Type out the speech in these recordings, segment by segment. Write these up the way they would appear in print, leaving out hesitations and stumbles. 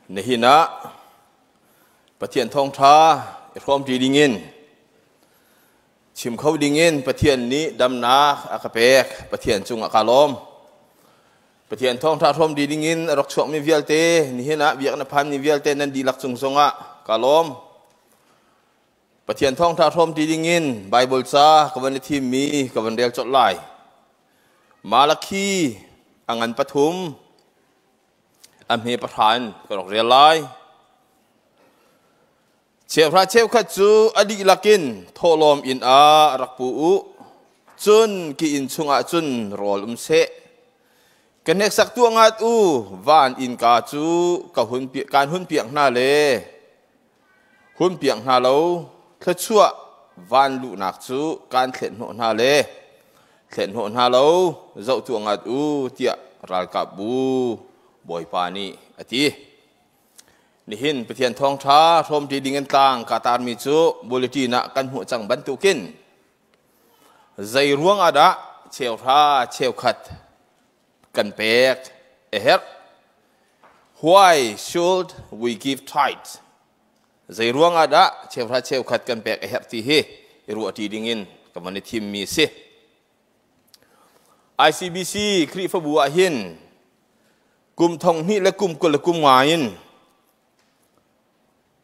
Nihin ah Pathian thawngṭha i hrawmṭi dingin chim kho dingin Pathian nih damnak a ka pek. Pathian cungah kaa lawm. Pathian thawngṭha hrawmṭi dingin a rak chuakmi vialte nihin ah biakinn a phanmi vialte nan dihlak cung zongah kaa lawm. Pathian thawngṭha hrawmṭi dingin Baibal ca ka van i thimmi ka van rel colh lai. Malakhi a ngan pathum a hme pahra in ka rak rel lai. Cheuhra cheukhat cu a dihlak in thawhlawm inn ah rak pu u. Cun ki inn chungah cun rawl um seh. Ka hneksak tuah ngat u, van innka cu ka hun kaan hun piak hna le hun piak hna lo, thluachuah van luhnak cu kaan thlet hnawh hna le thlet hnawh hna lo, zoh tuah ngat u, tiah ralkapbu Bawipa nih a ti. Nihin Pathian thawngṭha hrawmṭi dingin tlang kaa tarmi cu bulletin ah kan hmuh cang bantukin zei ruang ah dah cheuhra cheukhat kan pek a herh? Why should we give tithes? Zei ruang ah dah cheuhra cheukhat kan pek a herh ti hi i ruahṭi dingin ka van i thimmi a si. ICBC Khrihfabu ah hin kum thong hnih le kum 20 le kum nga in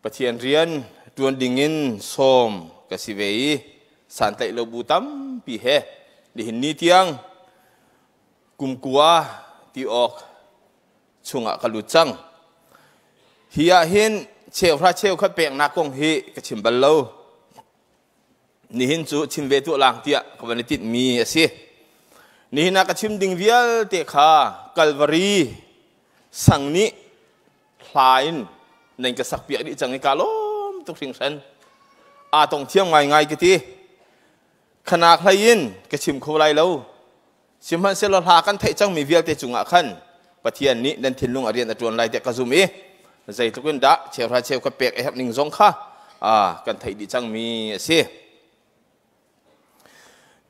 Pathian rian ṭuan dingin sawm ka si ve i santlaih lo bu tampi he nihin ni tiang kum kua ti awk chungah ka lut cang. Hi ah hin cheuhra cheukhat peknak kong hi ka chim bal lo. Nihin cu chim ve tuah lang tiah ka van i tinhmi a si. Nihin ah ka chim ding vialte kha Kalvari sang nih hla in nan ka sak piak dih cang i ka lawm tuk hringhran. Aa tong thiam ngaingai ka ti. Khanak hlei in ka chim kho lai lo. Sihmanhsehlaw hla kan theih cangmi vialte cungah khan Pathian nih nan thinlung a rian a ṭuan lai tiah ka zum i zeitluk in dah cheuhra cheu ka pek a herh ning zong kha kan theih dih cangmi a si.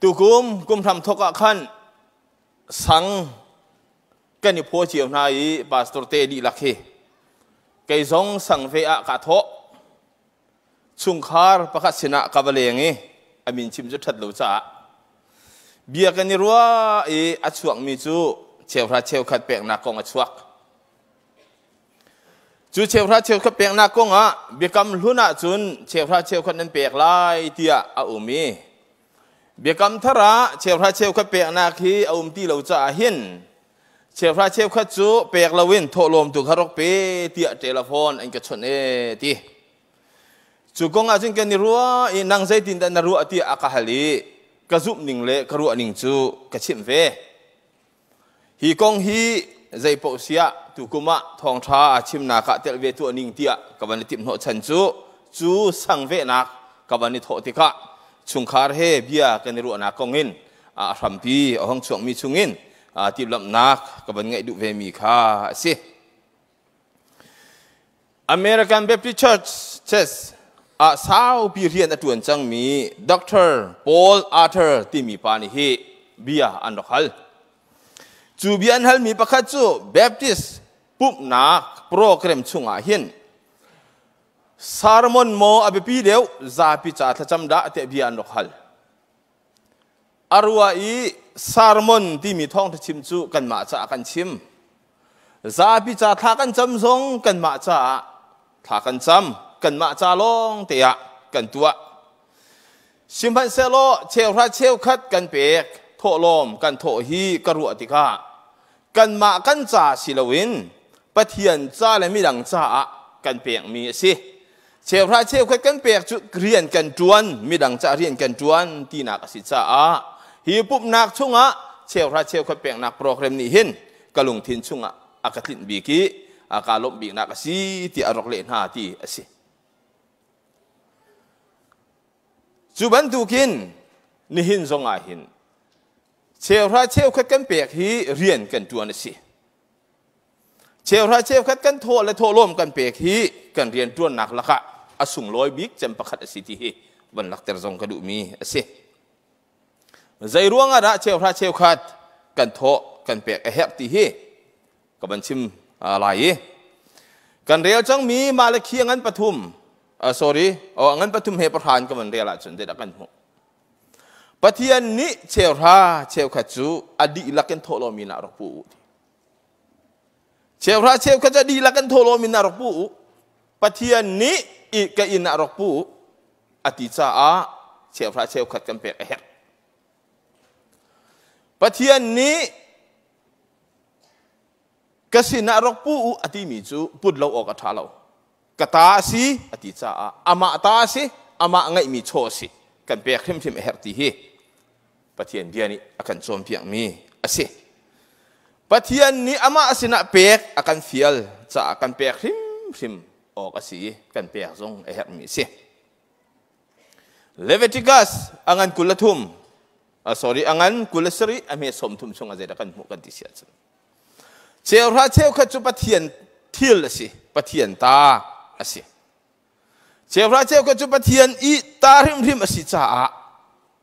Tukum kum hram thawk ah khan sang kan i phaw cio hna i pastor te dihlak hi kei zong sang ve ah kaa thawh. Chungkhar pakhat sinah ka va leng i a min chim cu ṭhat lo caah bia kan i ruah i a chuakmi cu cheuhra cheukhat peknak kong a chuak. Cu cheuhra cheukhat peknak kong ah biakam hlun ahcun cheuhra cheukhat nan pek lai tiah a um i biakam thar ah cheuhra cheukhat peknak hi a um ti lo caah hin cheuhra cheukhat cu pek loin thawhlawm tu kha rak pe tiah telephone an ka chawnh e ti. Cu kong ah cun kan i ruah i nang zeitindah na ruah tiah a ka hal i ka zumh ning le ka ruah ning cu ka chimh ve. Hi kong hi zeipaoh siah tukum ah thawngṭha chimnak ah telh ve tuah ning tiah ka van i timh hnawhchan cu cu sangvehnak ka van i thawh tikah chungkhar he bia kan i ruahnak kong in a hrampi a hong chuakmi chungin timhlamhnak ka van ngeih duh vemi kha a si. American Baptist Church Church ah saupi rian a ṭuan cangmi Dr. Paul Arthur timi pa nih hi bia an rak hal. Cu bia an halmi pakhat cu Baptist pumhnak program chungah hin sermon maw a biapi deuh zapi ca thlacam dah tiah bia an rak hal. A rua i sermon timi thawngṭha chim cu kanmah caah kan chim. Zapi ca thla kan cam zong kanmah caah thla kan cam. Kanmah ca lawng te ah kan tuah. Sihmanhsehlaw cheuhra cheukhat kan pek, thawhlawm kan thawh hi ka ruah tikah kanmah kan ca si loin Pathian ca le midang caah kan pekmi a si. Cheuhra cheukhat kan pek cu rian kan ṭuan, midang caah rian kan ṭuan tinak a si caah hi pumhnak chungah cheuhra cheukhat peknak program nih hin ka lungthin chungah a ka tlinh bik i a ka lawmh biknak a si tiah a rak leh hna ti a si. Cu bantukin nihin zongah hin cheuhra cheukhat kan pek hi rian kan ṭuan a si. Cheuhra cheukhat kan thawh le thawhlawm kan pek hi kan rianṭuannak lakah a sunglawi bik cem pakhat a si ti hi van lakter zong ka duhmi a si. Zei ruangah dah cheuhra cheukhat kan thawh kan pek a herh ti hi ka van chim lai i. Kan rel cangmi Malakhi a ngan pathum, sorry, oh, a ngan pathum he pahra in ka van rel ahcun zeidah kan hmuh? Pathian nih cheuhra cheukhat cu a dihlak in thawhlawm in ah rak pu u ti. Cheuhra cheukhat cu a dihlak in thawhlawm in ah rak pu u. Pathian nih ka inn ah rak pu u a ti caah cheuhra cheukhat kan pek a herh. Pathian nih ka sinah rak pu u a timi cu put lo awk a ṭha lo. Ka ta a si a ti caah amah ta a si, amah ngeihmi chaw a si. Kan pek hrimhrim a herh ti hi Pathian bia nih a kan cawnpiakmi a si. Pathian nih amah sinah pek a kan fial caah kan pek hrimhrim awk a si i kan pek zong a herhmi a si. Leviticus a ngan 23, sorry, a ngan 27 a hme 30 chung a zeidah kan hmuh kan ti si ahcun cheuhra cheukhat cu Pathian thil a si, Pathian ta a si. Cheuhra cheukhat cu Pathian i ta hrimhrim a si caah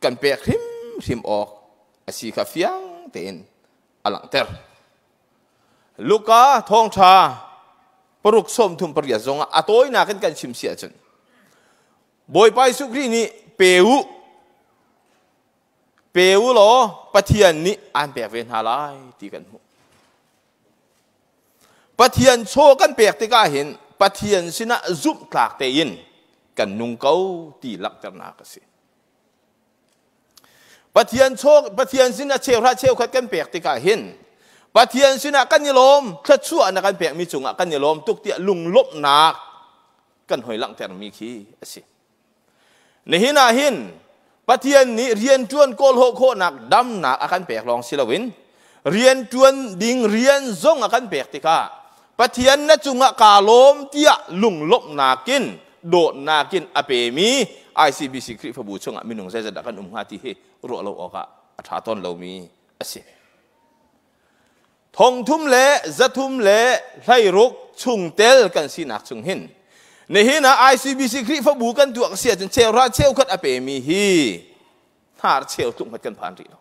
kan pek hrimhrim awk a si kha fiang tein a langhter. Luka thawngṭha 6 38 zongah a tawinak in kan chim si ahcun Bawipa Jesuh Khrih nih pe u, pe u law Pathian nih aan pek ve hna lai ti kan hmuh. Pathian chaw kan pek tikah hin Pathian sinah zumhtlak tein kan nung ko ti langhternak a si. Pathian chaw Pathian sinah cheuhra cheukhat kan pek tikah hin Pathian sinah kan i lawm, thluachuah na kan pekmi cungah kan i lawm tuk tiah lunglawmhnak kan hoi langhtermi khi a si. Nihin ah hin Pathian nih rianṭuan kawlhawh khawhnak damnak a kan pek lawng si loin rianṭuan ding rian zong a kan pek tikah Pathian na cungah kaa lawm tiah lunglawmhnak in dawtnak in a pemi ICBC Khrihfabu chungah minung zeizat dah kan um hnga ti hi ruah lo awkah a ṭha tawn lomi a si. Thongthum le zathum le hleiruk chungtel kan sinak chung hin nihin ah ICBC Khrihfabu kan tuak si ahcun cheuhra cheukhat a pemi hi hnar cheu tluk hmat kan phan rih lo.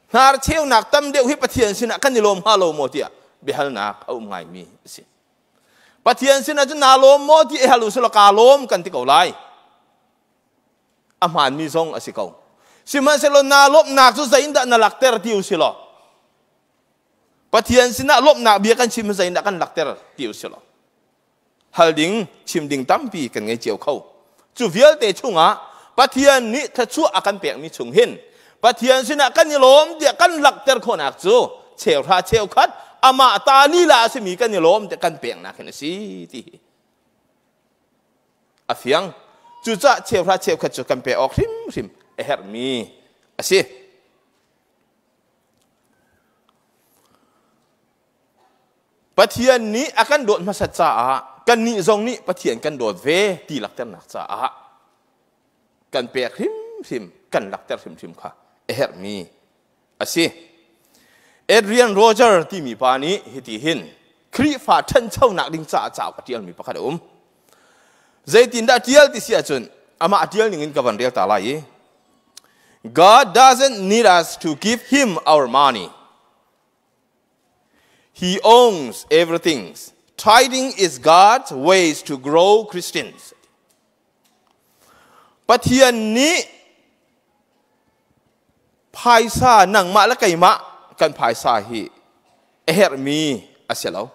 Hnar cheunak tam deuh hi Pathian sinah kan i lawm hnga lo maw tiah biahalnak a um ngaimi a si. Pathian sinah cun naa lawm maw ti hal u sila kaa lawm kan ti ko lai. A hmaanmi zong a si ko. Sihmanhsehlaw naa lawmhnak cu zeiindah na lakter ti u si law Pathian sinah lawmhnak bia kan chim zeiindah kan lakter ti u si law hal ding chim ding tampi kan ngei cio kho. Cu vialte chungah Pathian nih thluachuah a kan pekmi chung hin Pathian sinah kan i lawm tiah kan langhter khawhnak cu cheuhra cheukhat amah ta lila a simi kan i lawm tiah kan peknak hin a si ti hi a fiang. Cucaah cheuhra cheukhat cu kan pek awk hrimhrim a herhmi a si. Pathian nih a kan dawt hmasat caah kannih zong nih Pathian kan dawt ve ti lakternak caah kan pek hrimhrim kan lakter hrimhrim kha a herhmi a si. Adrian Roger timi pa nih hiti hin Khrihfa ṭhanchonak ding caah cauk a ṭialmi pakhat a um. Zeitindah ṭial ti si ahcun amah a ṭial ning in ka van rel ta lai i God doesn't need us to give him our money. He owns everything. Tithing is God's ways to grow Christians. Pathian nih phaisa nangmah le keimah kan phaisa hi a herhmi a si lo.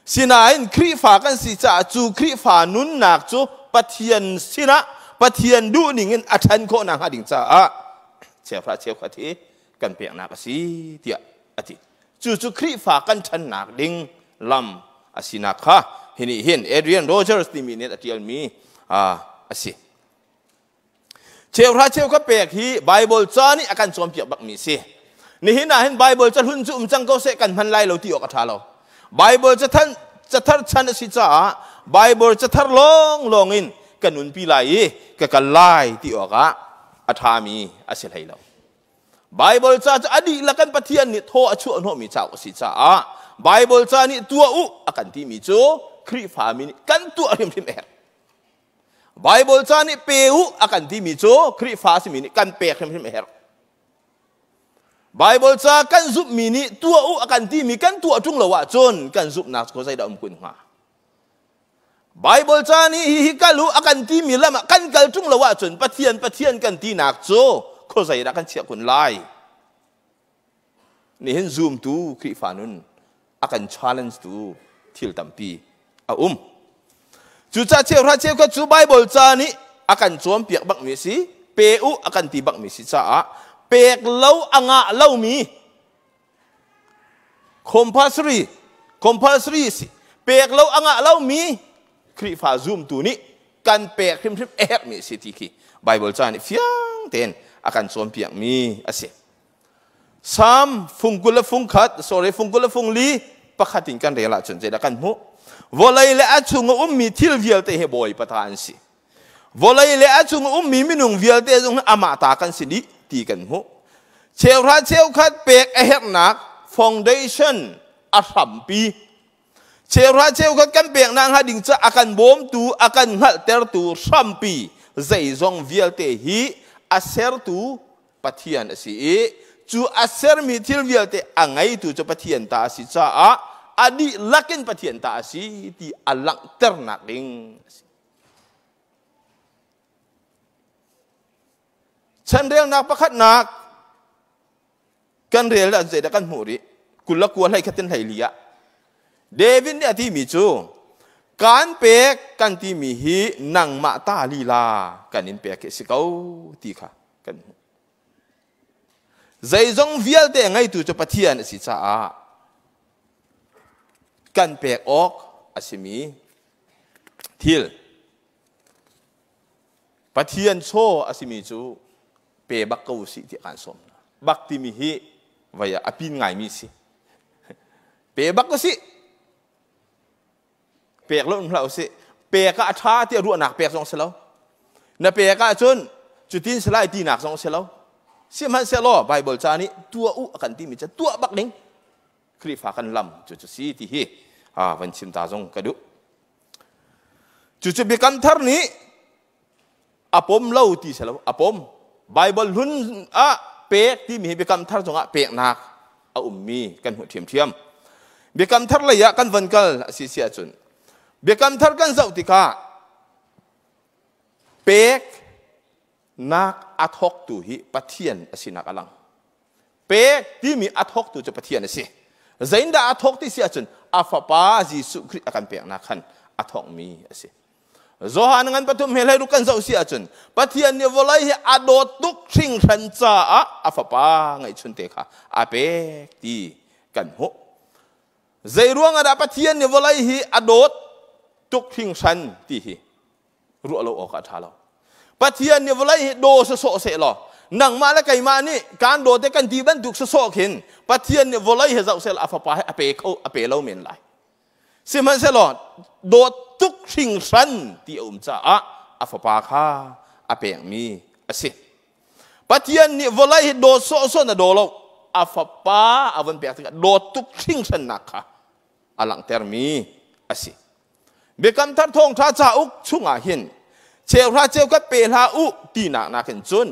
Sinain Khrihfa kan si caah cu Khrihfa nunnak cu Pathian sinah Pathian duhning in a ṭhan khawh nakhnga ding caah cheuhra cheukhat hi kan peknak a si tiah a ti. Cucu Khrihfa kan ṭhannak ding lam a sinak kha hi nih hin Adrian Rogers timi nih a ṭialmi a si. Cheuhra cheu ka pek hi Bible ca nih a kan cawnpiak bakmi si. Nihin ah hin Bible ca hlun cu um cang ko seh kan hman lai lo ti awk a ṭha lo. Bible cathar cathar chan a si caah Bible cathar lawng lawng in ka nunpi lai i ka kal lai ti awkah a ṭhami a si hlei lo. Bible ca cu a dihlak kan Pathian nih thaw a chuah hnawhmi cauk a si caah Bible ca nih tuah u a kan timi cu Khrihfami nih kan tuah hrimhrim a herh. Bible ca nih pe u a kan timi cu Khrihfa a simi nih kan pek hrimhrim a herh. Bible ca kan zumhmi nih tuah u a kan timi kan tuah ṭung lo ahcun kan zumhnak cu zeidah um kun hnga? Bible ca nih hihi kal u a kan timi lam ah kan kal ṭung lo ahcun Pathian Pathian kan tinak cu khuazei dah kan chiah kun lai? Nihin zumtu Khrihfa nun a kan challenge tu thil tampi a um. Cucaah cheuhra cheukhat cu Bible ca nih a kan cawnpiak bakmi a si, pe u a kan ti bakmi si caah pek lo a ngah lomi compulsory compulsory si pek lo a ngah lomi Khrihfa zumtu nih kan pek hrimhrim a herhmi a si ti khi Bible ca nih fiang tein a kan cawnpiakmi a si. Salm fung 20 le fung khat, sorry, fung 20 le fung li pakhat in kan rel ahcun zeidah kan hmuh? Vawlei le a chung a ummi thil vialte hi Bawipa ta an si. Vawlei le a chung a ummi minung vialte zong amah ta kan si dih ti kan hmuh. Cheuhra cheukhat pek a herhnak foundation a hrampi Cheuhra cheukhat kan peknak hnga ding ca a kan bawmtu, a kan hngalhtertu hrampi zeizong vialte hi a sertu Pathian a si i cu a sermi thil vialte a ngeitu cu Pathian ta a si caah a dihlak in Pathian ta a si ti a langhternak ding a si. Chanrelnak pakhatnak kan rel ah zeidah kan hmuh rih 29 hlei khatin 14 ah David nih a timi cu kan pek kan timi hi nangmah ta lila kan in pek hi si ko ti kha kan hmuh zeizong vialte ngeitu cu Pathian a si caah kan pek awk a simi thil Pathian chaw a simi cu pe bak ko usih tiah kaan sawm hna. Bak timi hi vai ah a pin ngaimi si. Pe bak usih. Pek lo hlah usih. Pek ah a ṭha tiah ruahnak pek zong si lo. Na pek ahcun cutin si lai tinak zong si lo. Sihmanhsehlaw Bible ca nih tuah u a kan timi cu tuah bak ding. Khrihfa kan lam cu cu si ti hi van chim ta zong ka duh. Cucu Biakam Thar nih a pom lo ti si lo, a pom. Bible hlun ah pek timi hi Biakam Thar zongah peknak a ummi kan hmuh ṭhiamṭhiam. Biakam Thar lei ah kan van kal a si si ahcun Biakam Thar kan zoh tikah pek nak a thawktu hi Pathian a sinak a lang. Pek timi a thawktu cu Pathian a si. Zeindah a thawk ti si ahcun a fapa Jesuh Khrih a kan peknak khan a thawkmi a si. Johan ngan pathum he hlei kan zoh si ahcun Pathian nih vawlei hi a dawt tuk hringhran caah a fapa ngeihchun te kha a pek ti kan hmuh. Zei ruang ah dah Pathian nih vawlei hi a dawt tuk hringhran ti hi ruah lo awk a ṭha lo. Pathian nih vawlei hi daw sawsawh seh law nangmah le keimah nih kan daw te kan ti bantuk sawsawh khin Pathian nih vawlei hi zoh seh law a fapa hi a pe kho a pe lo men lai. Sihmanhsehlaw dawt tuk hringhran ti a um caah a fapa kha a pekmi a si. Pathian nih vawlei hi dawt sawhsawh na daw lo a fapa a von pek tikah dawt tuk hringhrannak kha a langhtermi a si. Biakam Thar Thawngṭha cauk chungah hin cheuhra cheukhat pe hlah u tinak nakin cun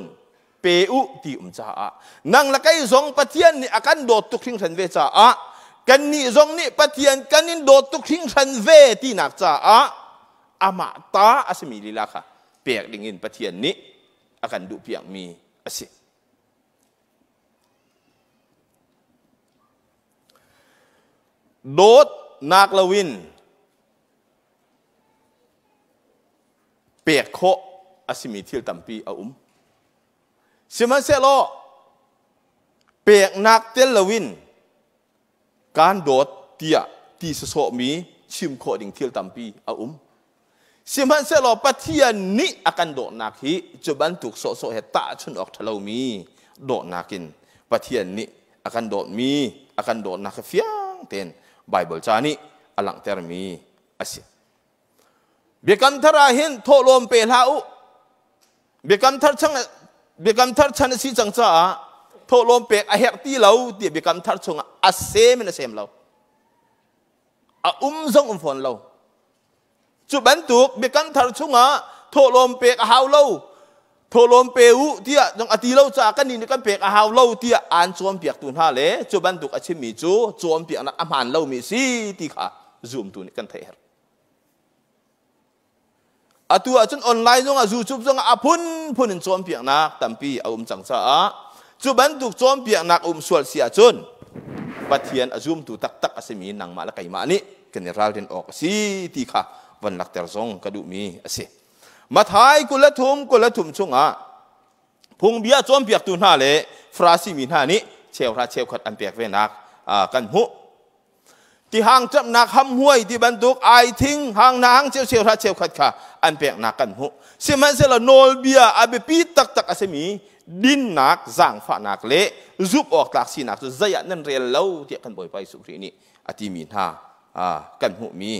pe u ti um caah nang le kei zong Pathian nih a kan dawt tuk hringhran ve caah kannih zong nih Pathian kan in dawt tuk hringhran ve tinak caah amah ta a simi lila kha pek dingin Pathian nih a kan duhpiakmi a si. Dawtnak loin pek khawh a simi thil tampi a um. Sihmanhsehlaw peknak tel loin kaan dawt tiah ti sawsawhmi chim khawh ding thil tampi a um. Sihmanhsehlaw Pathian nih a kan dawtnak hi cu bantuk sawhsawh he tahchunh awk ṭhalomi dawtnak in Pathian nih a kan dawtmi a kan dawtnak hi fiang tein Baibal ca nih a langhtermi a si. Biakam thar ah hin thawhlawm pe hlah u. Biakam thar chang Biakam thar chan a si cang caah thawhlawm pek a herh ti lo tiah Biakam thar chungah a sem in a sem lo. A um zong um fawn lo. Cu bantuk biakam thar chungah thawhlawm pek a hau lo. Thawhlawm pe u tiah zong a ti lo caah kannih nih kan pek a hau lo tiah aan cawnpiaktu hna le cu bantuk a chimmi cu cawnpiaknak a hmaan lomi a si ti kha zumtu nih kan theih herh. Atu ahcun online zongah YouTube zongah a phunphun in cawnpiaknak tampi a um cang caah cu bantuk cawnpiaknak um sual si ahcun Pathian a zumtu taktak a simi nangmah le keimah nih kan i ralrin awk a si ti kha von lakter zong ka duhmi a si. Mathai 23 23 chungah phungbia cawnpiaktu hna le Farasi mi hna nih cheuhra cheukhat an pek venak kan hmuh. Tihang ṭamhnak hamhmuai ti bantuk aithing hang na hang cheu cheu hra cheukhat kha an peknak kan hmuh. Sihmanhsehlaw nawlbia a biapi taktak a simi dinnak, zaangfahnak le zumh awk tlak sinak cu zei ah nan rel lo tiah kan Bawipa Jesuh Khrih nih a timi hna kan hmuhmi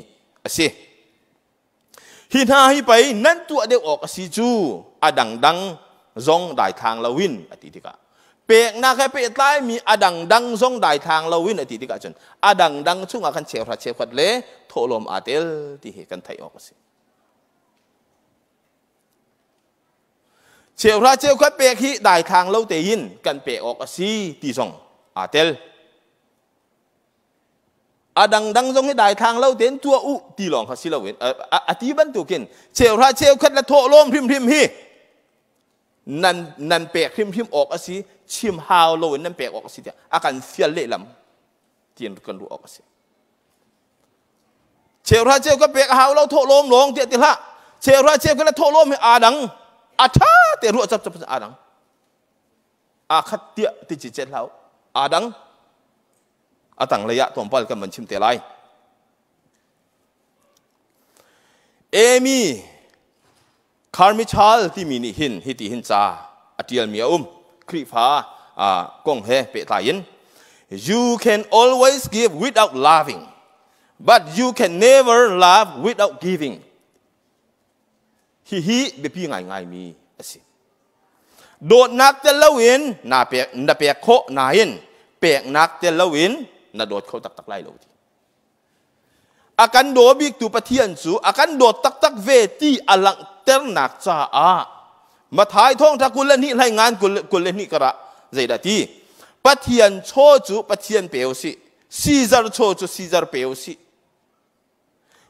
a si. Hi hna hi pei nan tuah deuh awk a si cu a dangdang zong daithlang loin a ti tikah peknak he pehtlaimi a dangdang zong daithlang loin a ti tikah cun a dangdang chungah khan cheuhra cheukhat le thawhlawm aa tel ti hi kan theih awk a si. Cheuhra cheukhat pek hi daithlang lo tein kan pek awk a si ti zong aa tel. A dangdang zong hi daithlang lo tein tuah u ti lawng kha si loin a ti bantukin cheuhra cheukhat le thawhlawm hrimhrim hi nan nan pek hrimhrim awk a si, chim hau loin nan pek awk a si tiah a kan fial lehlam tiin kan ruah awk a si. Cheuhra cheukhat pek a hau lo, thawhlawm lawng tiah ti hlah. Cheuhra cheukhat le thawhlawm hi aa dang, a ṭha te ruah cap cap aa dang, aa khat tiah ti ci cet hlah u, aa dang. A tanglei ah tlawmpal kan van chim te lai. Amy Carmichael timi nih hin hiti hin ca a ṭialmi a um. Khrihfa kong he pehtlai in, "You can always give without loving, but you can never love without giving." Hihi biapi ngaingaimi a si. Dawtnak tel loin na pek, na pek khawh nain peknak tel loin na dawt kho taktak lai lo ti. A kan daw biktu Pathian cu a kan dawt taktak ve ti a langhternak caah Mathai thawngṭha 22 hlei ngan 22 karah zeidah ti? Pathian chaw cu Pathian pe u sih, Caesar chaw cu Caesar pe u sih.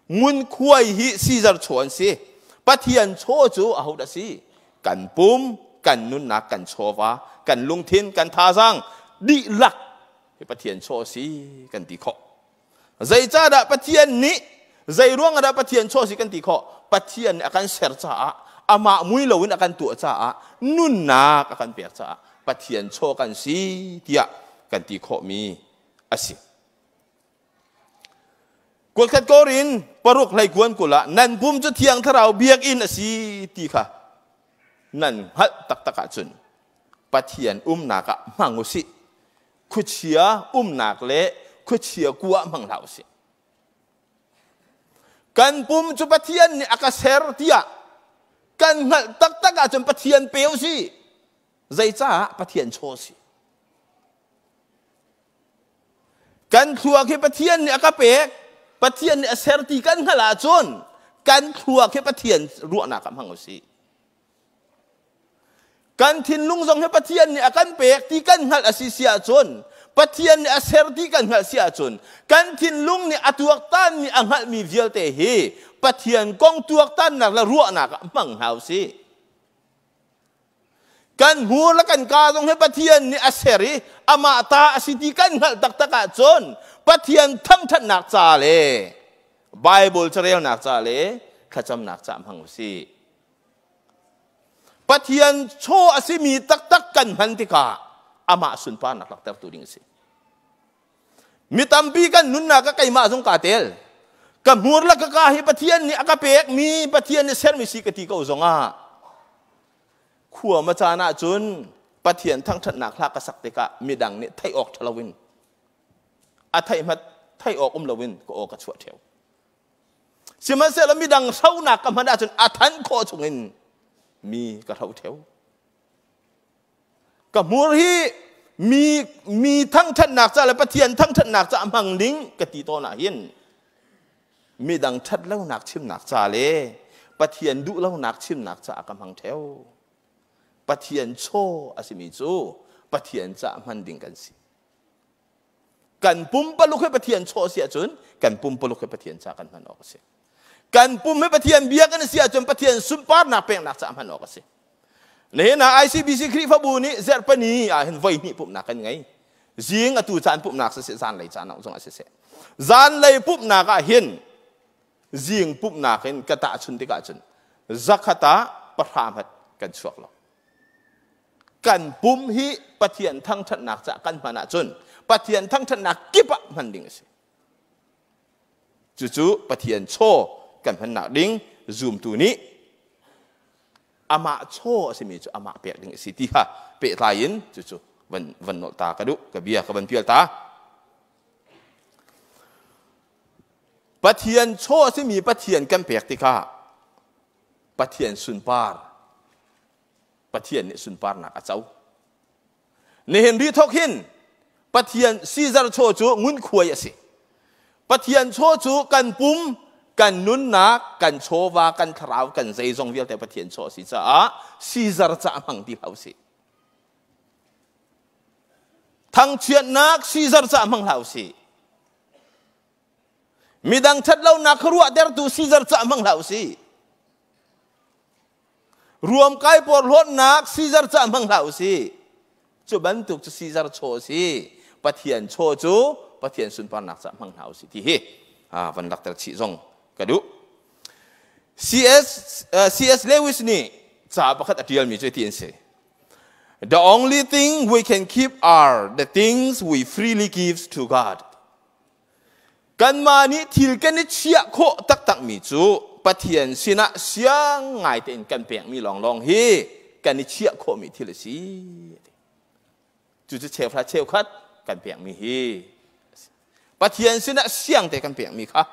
Ngunkhuai hi Caesar chaw an si. Pathian chaw cu ahodah si? Kan pum, kan nunnak, kan chawva, kan lungthin, kan thazaang dihlak hi Pathian chaw a si kan ti khawh. Zeicahdah Pathian nih, zei ruang dah Pathian chaw a si kan ti khawh? Pathian nih a kan ser caah, amah mui loin a kan tuah caah, nunnak a kan pek caah Pathian chaw kan si tiah kan ti khawhmi a si. Kuatkhat Korin paruk hleikuan 20 ah nan pum cu Thiang Thlarau biakinn a si ti kha nan hngalh taktak ahcun Pathian umnak ah hmang u sih. Khuachia umnak le khuachia kua hmang hlah u sih. Kan pum cu Pathian nih a ka ser tiah kan hngalh taktak ahcun Pathian pe u sih. Zeicah Pathian chaw si? Kan thluak hi Pathian nih a ka pek, Pathian nih a ser ti kan hngalh ahcun kan thluak hi Pathian ruahnak ah hmang u sih. Kan thinlung zong hi Pathian nih a kan pek ti kan hngalh a si si ahcun, Pathian nih a ser ti kan hngalh si ahcun, kan thinlung nih a tuaktanmi a hngalhmi vialte hi Pathian kong tuaktannak le ruahnak ah hmang hna u sih. Kan hmur le kan ka zong hi Pathian nih a ser i amah ta a si ti kan hngalh taktak ahcun Pathian thangṭhatnak ca le Bible carelnak ca le thlacamnak ca hmang u sih. Pathian chaw a simi taktak kan hman tikah amah sunparnak laktertu ding a si. Mi tampi kan nunnak ah keimah zong kaa tel. Ka hmur le ka ka hi Pathian nih a ka pekmi, Pathian nih sermi si ka ti ko zongah khua ma caan ahcun Pathian thangṭhatnak hla ka sak tikah midang nih theih awk ṭha loin a theih hmat theih awk um loin ka aw ka chuah ṭheo. Sihmanhsehlaw midang hronak ka hman ahcun a than khawh chungin mi ka hro ṭheo. Ka hmur hi mi mi thangṭhatnak ca le Pathian thangṭhatnak ca hmang ding ka ti tawn ah hin midang ṭhat lonak chimnak ca le Pathian duh lonak chimnak caah ka hmang ṭheo. Pathian chaw a simi cu Pathian cah hman ding kan si. Kan pumpaluk hi Pathian chaw a si ahcun kan pumpaluk hi Pathian ca kan hman awk a si. Kan pum hi Pathian bia kan si ahcun Pathian sunparnak peknak ca hman awk a si. Nihin ah ICBC Khrihfabu nih zarhpani ah hin voi hnih pumhnak kan ngei. Zing atu caan pumhnak siseh, zanlei caan zong ah siseh. Zanlei pumhnak ah hin zing pumhnak in ka tahchun tikah cun zakhat ah pahra hmat kan chuak lo. Kan pum hi Pathian thangṭhatnak caah kan hman ahcun Pathian thangṭhatnak kip ah hman ding a si. Cucu Pathian chaw kan hmannak ding zumtu nih amah chaw a simi cu amah pek ding a si ti kha pehtlai in cucu van van nolh ta ka duh, ka bia ka van pial ta. Pathian chaw a simi Pathian kan pek tikah Pathian sunpar, Pathian nih sunparnak a co. Nihin ri thok hin Pathian Caesar chaw cu ngunkhuai a si. Pathian chaw cu kan pum, kan nunnak, kan chawva, kan thlarau, kan zeizong vialte Pathian chaw a si caah Caesar ca hmang ti hlah usih. Thangchiatnak Caesar ca hmang hlah usih. Midang ṭhatlonak kha ruahtertu Caesar ca hmang hlah usih. Ruamkai porhlawtnak Caesar ca hmang hlah usih. Cu bantuk cu Caesar chaw a si. Pathian chaw cu Pathian sunparnak ca hmang hna usih ti hi van lakter chih zong ka duh. C.S. Lewis nih ca pakhat a ṭialmi cu ti an si. The only thing we can keep are the things we freely give to God. Kanmah nih thil kan i chiah khawh taktakmi cu Pathian sinah siang ngai tein kan pekmi lawnglawng hi kan i chiah khawhmi thil a si. Cucu cheuhra cheukhat kan pekmi hi Pathian sinah siang te kan pekmi kha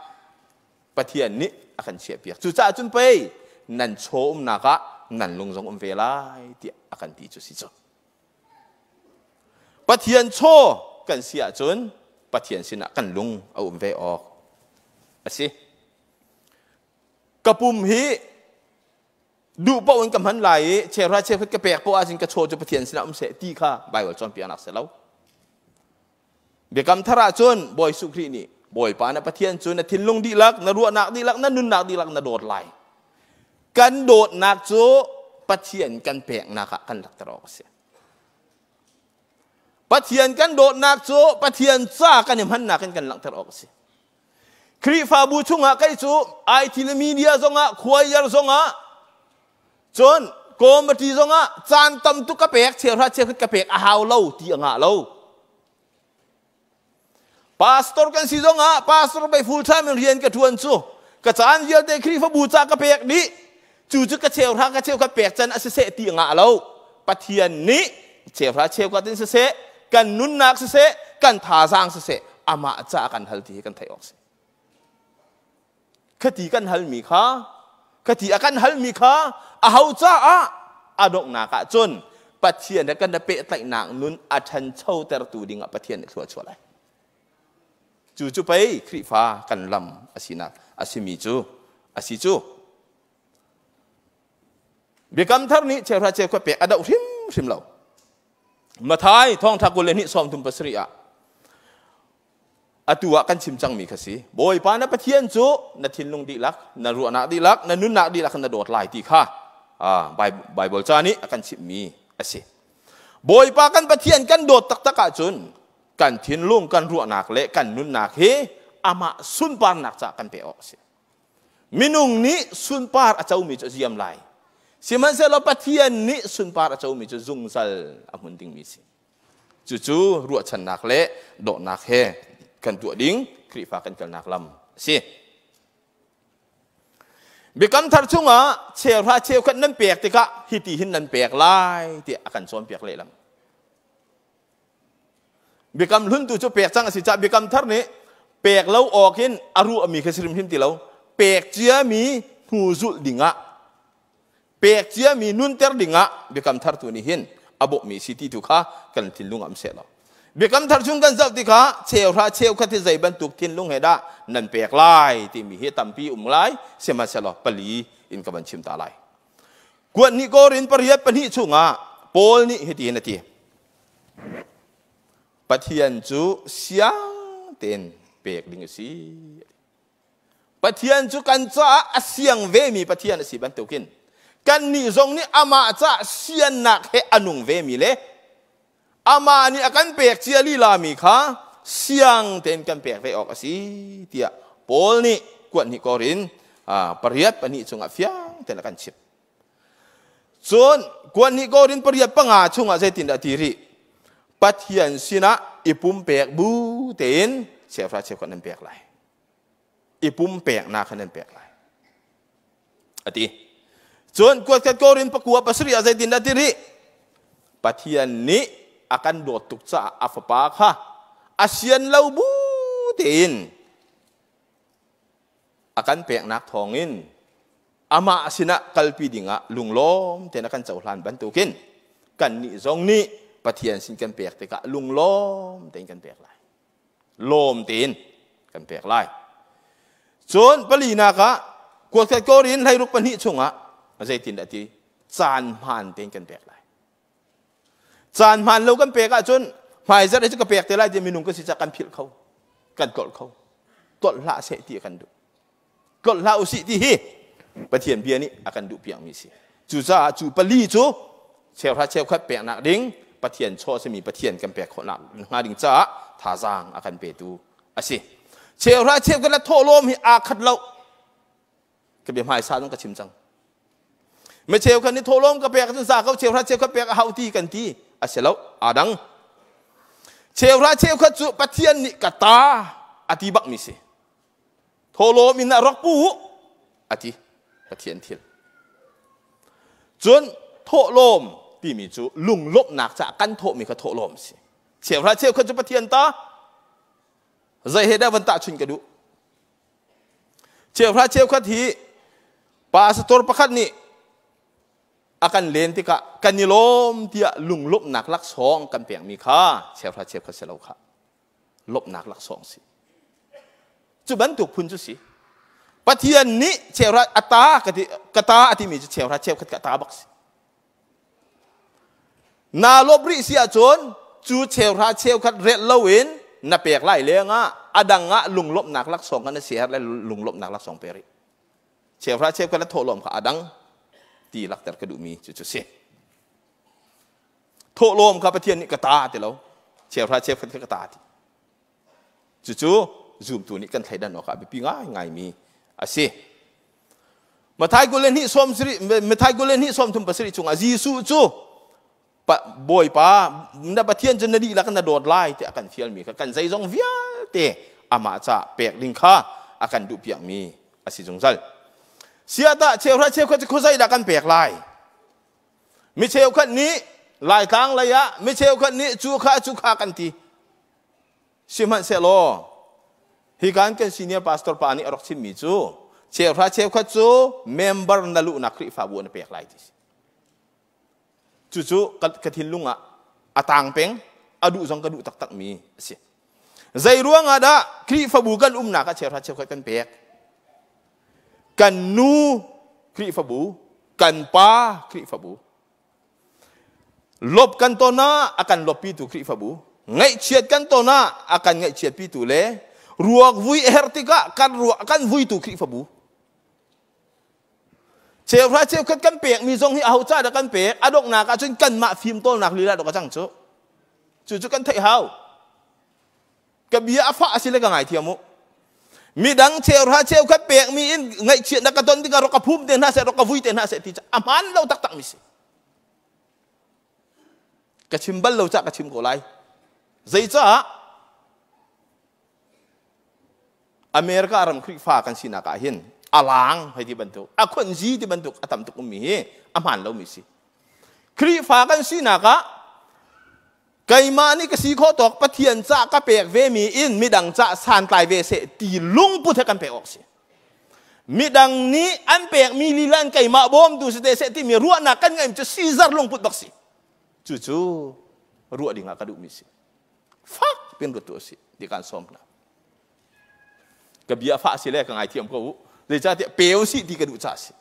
Pathian nih a kan chiahpiak. Cucaah cun pei nan chaw umnak ah nan lung zong um ve lai tiah a kan ti cu si cu. Pathian chaw kan si ahcun Pathian sinah kan lung a um ve awk a si. Ka pum hi duh paoh in ka hman lai i cheuhra cheukhat ka pek poah ahcun ka chaw cu Pathian sinah um seh ti kha Baibal cawnpiaknak si lo. Biakam thar ahcun Bawi Jesuh Khrih nih Bawipa na Pathian cu na thinlung dihlak, na ruahnak dihlak, na nunnak dihlak na dawt lai. Kan dawtnak cu Pathian kan peknak ah kan lakter awk a si. Pathian kan dawtnak cu Pathian ca kan i hmannak in kan langhter awk a si. Khrihfabu chungah kei cu IT le media zongah, choir zongah, cun committee zongah caan tam tuk ka pek, cheuhra cheukhat ka pek a hau lo ti a ngah lo. Pastor kan si zongah pastor bei full time in rian ka ṭuan cu ka caan vialte Khrihfabu ca ka pek dih. Cu cu ka cheuhra ka cheukhat pek can a siseh ti a ngah lo. Pathian nih cheuhra cheukhat in siseh, kan nunnak siseh, kan thazaang siseh amah ca kan hal ti hi kan theih awk si. Khati kan halmi kha, khati a kan halmi kha aho caah a donghnak ah cun Pathian he kan i pehtlaihnak nun a ṭhanchotertu dingah Pathian nih thlua chuah lai. Cu cu pei Khrihfa kan lam a sinak a simi cu a si cu. Biakam thar nih cheuhra cheukhat pek a doh hrimhrim lo. Mathai thawngṭha 22 37 ah atu ah kan chim cangmi kha si. Bawipa na Pathian cu na thinlung dihlak, na ruahnak dihlak, na nunnak dihlak in na dawt lai ti kha Bible ca nih a kan chimhmi a si. Bawipa kan Pathian kan dawt taktak ahcun kan thinlung, kan ruahnak le kan nunnak hi amah sunparnak caah kan pe awk a si. Minung nih sunpar a comi cu a ziam lai. Sihmanhsehlaw Pathian nih sunpar a comi cu zungzal a hmun dingmi si. Cucu ruahchannak le dawtnak he kan tuah ding Khrihfa kan kalnak lam a si. Biakam thar chungah cheuhra cheukhat nan pek tikah hiti hin nan pek lai tiah a kan cawnpiak lehlam. Biakam hlun tu cu pek cang a si caah biakam thar nih pek lo awk in a ruahmi kha si hrimhrim ti lo. Pek ciami hnu zulh dingah pek ciami nunter dingah biakam thar tu nih hin a bawmhmi si ti tu kha kan thinlung ah um seh law. Biakam thar chung kan zoh tikah cheuhra cheukhat hi zei bantuk thinlung he dah nan pek lai timi hi tampi um lai, sihmanhsehlaw pali in ka van chim ta lai. Kuat ni Korin 8:2 chungah. Paul nih hitihin a ti. Pathian cu siang tein pek ding a si. Pathian cu kan caah a siang vemi Pathian a si bantukin kannih zong nih amah caah siannak he a nung vemi le amah nih a kan pek cia lilami kha siang tein kan pek ve awk a si tiah Paul nih kuat hnih Korin pariat pahnih chungah fiang tein a kan chimh. Cun kuat hnih Korin pariat panga chungah zeitindah ti rih? Pathian sinah i pumpek bu tein cheuhra cheukhat nan pek lai. I pumpeknak kha nan pek lai. A ti. Cun kuatkhat Korin pakua pasarih ah zeitindah ti rih? Pathian nih a kan dawt tuk caah a fapa kha a sian lo bu tein a kan peknak thawngin amah sinah kalpi dingah lunglawm tein a kan cohlan bantukin kannih zong nih Pathian sin kan pek tikah lunglawm tein kan pek lai. Lawm tein kan pek lai. Cun palinak ah kuatkhat Korin hleiruk pahnih chungah zeitindah ti caan hmaan tein kan pek lai. Caan hmaan lo kan pek ahcun hmaizarh hi cu ka pek te lai ti minung kan si caah kan philh kho, kan tlolh kho. Tlolh hlah seh ti a kan duh. Tlolh hlah usih ti hi Pathian bia nih a kan duh piakmi si. Cucaah cu pali cu cheuhra cheukhat peknak ding Pathian chaw a simi Pathian kan pek khawhnak hnga ding caah thazaang a kan petu a si. Cheuhra cheukhat le thawhlawm hi aa khat lo. Ka bia hmaisa zong ka chim cang. Mi cheukhat nih thawhlawm ka pek cun za ko cheuhra cheukhat pek a hau ti kan ti a si lo aa dang. Cheuhra cheukhat cu Pathian nih ka ta a ti bak mi si. Thawhlawm in a rak pu a ti Pathian thil. Cun thawhlawm timi cu lunglawmhnak caah kan thawhmi kha thawhlawm a si. Cheuhra cheukhat cu Pathian ta zei he dah van tahchun ka duh. Cheuhra cheukhat hi pastor pakhat nih a kan len tikah kan i lawm tiah lunglawmhnak laksawng kan pekmi kha cheuhra cheukhat si lo kha lawmhnak laksawng si. Cu bantuk phun cu si. Pathian nih cheuhra a ta ka ti ka ta a timi cu cheuhra cheukhat ka ta bak si. Naa lawp rih si ahcun cu cheuhra cheukhat relh loin na pek lai lengah a dang ah lunglawmhnak laksawng kha na siaherh le lunglawmhnak laksawng pe rih. Cheuhra cheukhat le thawhlawm kha a dang ti lakter ka duhmi cu cu si. Thawhlawm kha Pathian nih ka ta ti lo. Cheuhra cheukhat kha ka ta ti. Cucu zumtu nih kan thleidan awk ah biapi ngaingaimi a si. Mathai 22 Mathai 22 37 chungah Jesuh cu Bawipa na Pathian cu na dihlak na dawt lai tiah a kan fialmi kha kan zeizong vialte amah ca pek ding kha a kan duhpiakmi a si zungzal. Siatah cheuhra cheukhat cu khuazei dah kan pek lai? Mi cheukhat nih Laitlang lei ah mi cheukhat nih cu kha cu kha kan ti. Sihmanhsehlaw hi kan kan senior pastor pa nih a rak chimmi cu cheuhra cheukhat cu member na luhnak Khrihfabu na pek lai ti si. Cucu ka thinlung ah a tang peng, a duh zong ka duh taktakmi a si. Zei ruang ah dah Khrihfabu kan umnak ah cheuhra cheukhat kan pek? Kan nu Khrihfabu, kan pa Khrihfabu, Lop kan ton ah a kan loppitu Khrihfabu, ngaihchiat kan ton ah a kan ngaihchiatpitu le ruak vui a herh tikah kan ruak kan vuitu Khrihfabu. Cheuhra cheukhat kan pekmi zong hi aho ca dah kan pek? A donghnak ah cun kanmah fimtawlnak lila dok a cang cu. Cucu kan theih hau. Ka bia a fah a si le ka ngaithiam u. Midang cheuhra cheukhat pekmi in ngaihchiatnak ka ton tikah rak ka phum te hna seh, rak ka vui te hna seh ti cu a hmaan lo taktak mi si. Ka chim bal lo cah ka chim ko lai. Zeicah America ram Khrihfa kan sinak ah hin a lang hei ti bantuk, a khonzi ti bantuk a tam tuk ummi hi a hmaan lomi si. Khrihfa kan sinak ah keimah nih ka si khawh tawk Pathian ca ka pek vemi in midang ca santlai ve seh ti lungput he kan pek awk si. Midang nih an pekmi lila in keimah bawmtu si te seh timi ruahnak kan ngeih cu Caesar lungput bak si. Cucu ruah ding ah ka duhmi si. Fak pin ruat tu a si ti kan sawm hna. Ka bia fah si le ka ngaithiam ko u. Zeicahtiah pe u si ti ka duh ca si.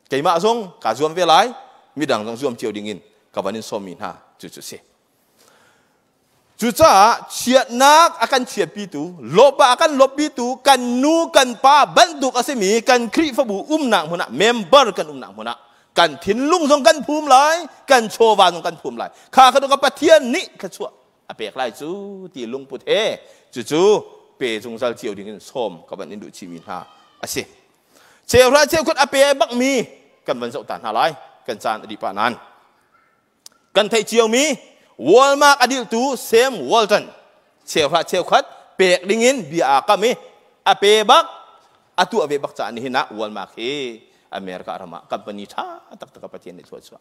Keimah zong kaa zuam ve lai. Midang zong zuam cio dingin ka van in sawmmi hna cu cu si. Cucaah chiatnak a kan chiatpitu, lawpa a kan lawppitu, kan nu kan pa bantuk a simi kan Khrihfabu umnak hmun ah, member kan umnak hmun ah kan thinlung zong kan phum lai, kan chawva zong kan phum lai. Kha kha ka Pathian nih thluachuah a pek lai cu ti lungput he cucu pe zungzal cio ding in sawm ka van in duh chihmi hna a si. Cheuhra cheukhat a pe bakmi kan van zoh ta hna lai. Kan caan a dih pah nan. Kan theih ciomi Walmart a diltu Sam Walton cheuhra cheukhat pek dingin bia aa kam i a pe bak, a tuah ve bak caah nihin ah Walmart hi America ram ah company ṭha taktak a Pathian nih thluachuah.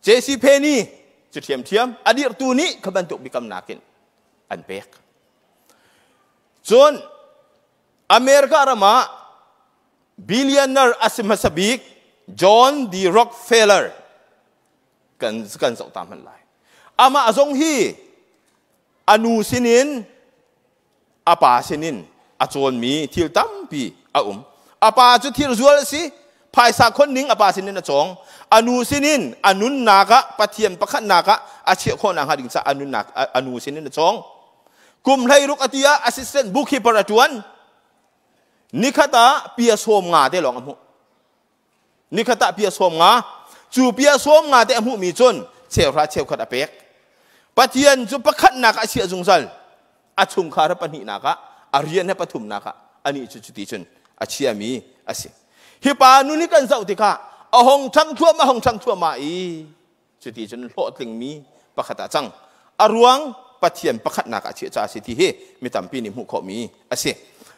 JC Penney cu ṭhiamṭhiam a dirhtu nih kha bantuk biakamnak in an pek. Cun America ram ah billionaire a si hmasa bik John D. Rockefeller kan zoh ta hmanh lai. Amah zong hi a nu sinin a pa sinin a cawnmi thil tampi a um. A pa cu thirzual a si, phaisa khon ning a pa sinin a cawng. A nu sinin a nunnak ah Pathian pakhatnak ah a chiah khawh nakhnga ding caah a nunnak a nu sinin a cawng. Kum 16 a ti ah assistant bookkeeper a ṭuan. Nikhat ah pia 50 te lawng a hmuh. Nikhat ah pia 50. Cu pia 50 te a hmuhmi cun cheuhra cheukhat a pek. Pathian cu pakhatnak ah a chiah zungzal. A chungkhar he pahnihnak ah, a rian he pathumnak ah anih cu cuti cun a chiami a si. Hi pa nun hi kan zoh tikah a hong ṭhang thluahmah, a hong ṭhang thluahmah i cuti cun hlawhtlingmi pakhat ah cang. A ruang Pathian pakhatnak ah chiah caah a si ti hi mi tampi nih hmuh khawhmi a si.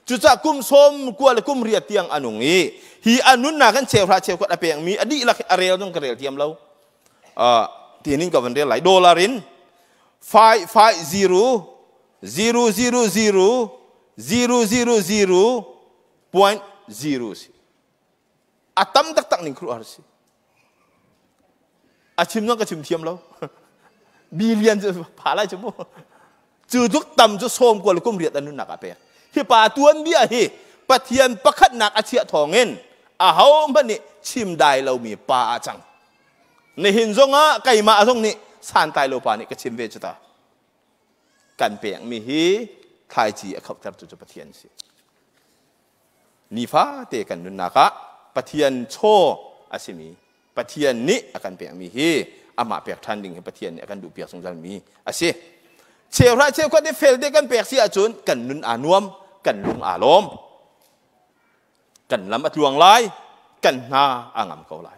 Cucaah kum 19 le kum 8 tiang a nung i hi a nunnak in cheuhra cheukhat a pekmi a dihlak a rel zong ka rel thiam lo. Tinin ka van rel lai. Dollar in 5 5 0 0 0 0 0 0 0 point 0 si. A tam taktak ning khuruahhar si. A chim zong ka chim thiam lo. Billion cu pha lai cu mu. Cu tluk tam cu 90 le kum 8 an nunnak ah pek. Hi pa tuanbia hi Pathian pakhatnak a chiah thawngin aho hmanh nih chim dai lomi pa ah cang. Nihin zongah keimah zong nih santlai lo pa nih ka chim ve cu ta. Kan pekmi hi thlaici a khohtertu cu Pathian si. Nifate kan nunnak ah Pathian chaw a simi Pathian nih a kan pekmi hi amah pek ṭhan ding hi Pathian nih a kan duhpiak zungzalmi a si. Cheuhra cheukhat i fel te kan pek si ahcun kan nun aa nuam, kan lung aa lawm, kan lam a tluang lai, kan hna a ngam ko lai.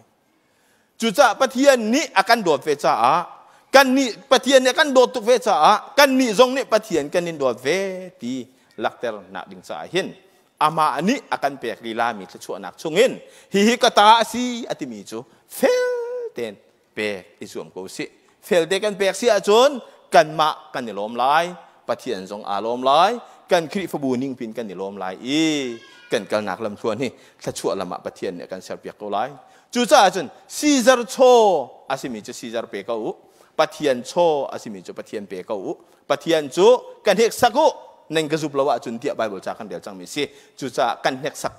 Cucaah Pathian nih a kan dawt ve caah kan nih Pathian nih a kan dawt tuk ve caah kan nih zong nih Pathian kan in dawt ve ti lakter nak ding caah hin amah nih a kan pek lila mi thluachuahnak chungin hihi ka ta a si a timi cu fel tein pek i zuam ko sih. Fel te kan pek si ahcun kanmah kan i lawm lai, Pathian zong aa lawm lai, kan Khrihfabu ningpin kan i lawm lai i kan kalnak lamthluan hi thluachuah lam ah Pathian nih a kan serpiak ko lai. Cucaah cun Caesar chaw a simi cu Caesar pe ko u. Pathian chaw a simi cu Pathian pe ko u. Pathian cu ka hneksak u, nan ka zup lo ahcun tiah Bible ca kan rel cangmi si. Cucaah kan hneksak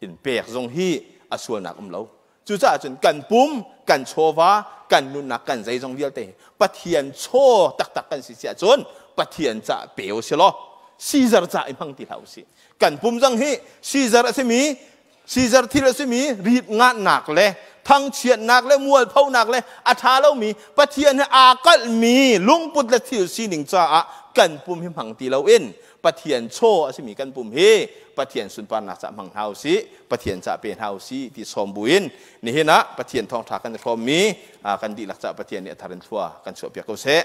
in pek zong hi a sualnak um lo. Cucaah cun kan pum, kan chawva, kan nunnak, kan zeizong vialte hi Pathian chaw taktak kan si si ahcun Pathian ca pe u si law Caesar ca i hmang ti hlah u sih. Kan pum zong hi Caesar a simi Caesar thil a simi rit ngatnak le thangchiatnak le mualphonak le a ṭha lomi Pathian he aa kalhmi lungput le thil sining caah kan pum hi hmang ti loin Pathian chaw a simi kan pum hi Pathian sunparnak caah hmang hna u sih, Pathian caah pe hna u sih ti sawm buin nihin ah Pathian thawngṭha kan i hrawmmi kan dihlak caah Pathian nih a thar in thlua kan chuahpiak ko seh.